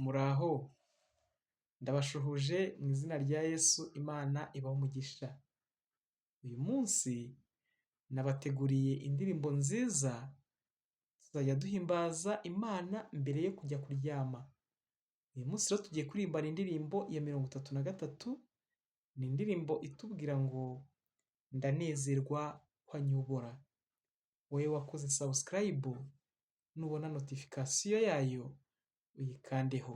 Muraho? Ndabashuhuje mu izina rya Yesu, Imana ibahe umugisha. Uyu munsi nabateguriye indirimbo nziza tuzajya duhimbaza Imana mbere yo kujya kuryama. Uyu munsi rero tugiye kuririmbana indirimbo ya 33, ni indirimbo itubwira ngo ndanezerwa ko anyobora. Wowe wakoze subscribe, nubona notification yayo uyikandeho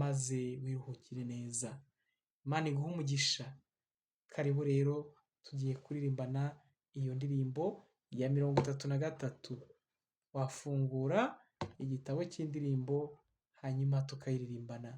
maze wiruhukire neza. Imana iguhe umugisha. Karibu rero tugiye kuririmbana iyo ndirimbo ya 33. Wafungura igitabo cy'indirimbo hanyuma tukayiririmbana.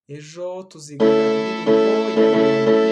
Ejo tuzigana indirimbo ya